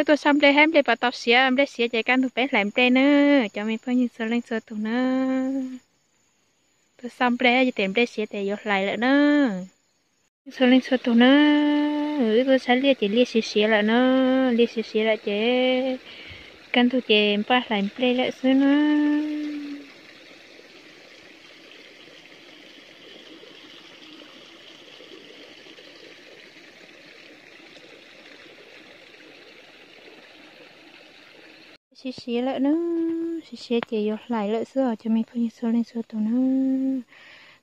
Tuaj xauj nplej, hab nplej puas tau siav, nplej siav ces kaj ntug peb hlais nplej na, cov me phooj ywg txhua leej txhua tug na. Tuaj xauj nplej, yog tias nplej siav ces yuav hlais lawm na. Txhua leej txhua tug na, wb tuaj saib liaj ces liaj siav siav lawm na, liaj siav siav lawm ces kaj ntug ces npaj hlais nplej lawm xwb na. Siav siav lawm na, siav siav ces yuav hlais lawm xwb os cov me phooj ywg txhua leej txhua tug na.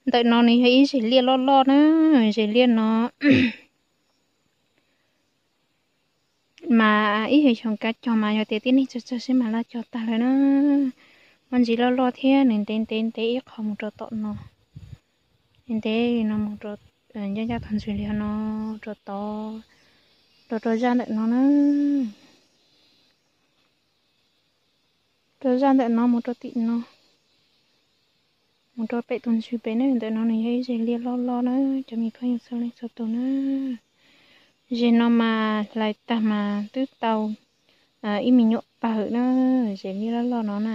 Ntawm no nws yog ib zeg liaj loj loj na, zeg liaj no mas ib xyoos xyoo kav cog mas yog tias tib neeg tsawg tsawg xwb mas laj cog tag lawm na. Muaj ntsis loj loj thiab nws ntev ntev ntev ib qho mus rau tom no, ntev no mus rau ncaj ncaj tog ntswg li no, rau tod, rau rau zaj ntawm no na. Rau zaj ntawm no mus rau tim no, mus rau pem tus ntswg pem na. Ntawm no nws yog ib zeg liaj loj loj na, cov me phooj ywg txhua leej txhua tug na. Zeg no mas hlais tag mas twb tau ib me nyuam pawg na, zeg liaj loj loj no na.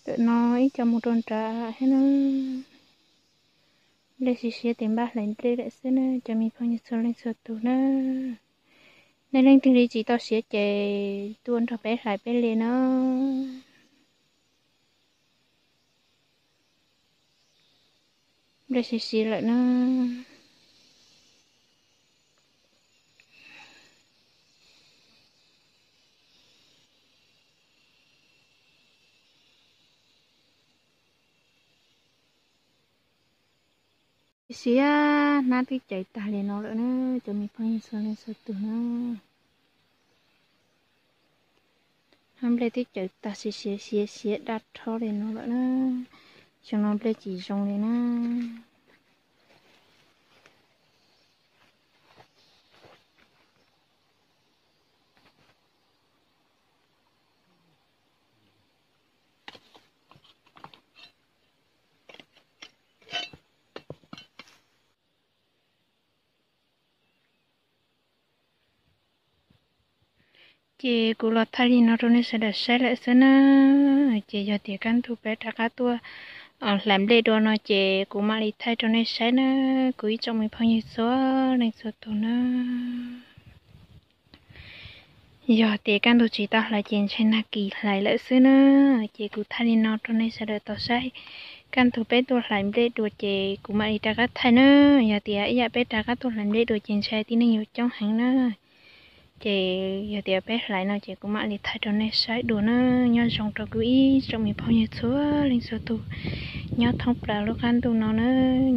Ntawm no ib co mus rau nrad thiab na. Nplej siav siav ces npaj hlais nplej lawm xwb na cov me phooj ywg txhua leej txhua tug na. Nej leej twg li tsis tau siav ces tuaj nrog peb hlais peb li na. Nplej siav siav lawm na. Siav siav, hnab twb caws tag li no lawm na, cov me phooj ywg txhua leej txhua tug na. Hnab nplej twb caws tag siav siav siav siav daj rhob li no lawm na. Xyoo no nplej tsis zoo li na. Ces kuv los thaij li no rau nej sawv daws saib lawm xwb na. Ces yog tias kaj ntug peb rov qab tuaj hlais nplej dua no ces kuv mam li thaij rau nej saib na, kuv ib tsoom me phooj ywg txhua leej txhua tug na. Yog tias kaj ntug tsis tau hlais ces ntshe nag kis hlais lawm xwb na. Ces kuv thaij li no rau nej sawv daws tau saib. Kaj ntug peb tuaj hlais nplej dua ces kuv mam li rov qab thaij na. Yog tias ib yam peb rov qab tuaj hlais nplej dua ces ntshe tib neeg yuav coob heev na. Ces yog tias peb hlais no ces kuv mam li thaij rau nej saib dua na. Nyob zoo rau kuv ib tsoom me phooj ywg txhua leej txhua tug nyob thoob plaws lub qab ntuj no na.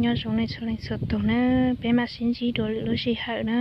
Nyob zoo nej txhua leej txhua tug na. Peb mam sib ntsib dua lwm lub sij hawm na.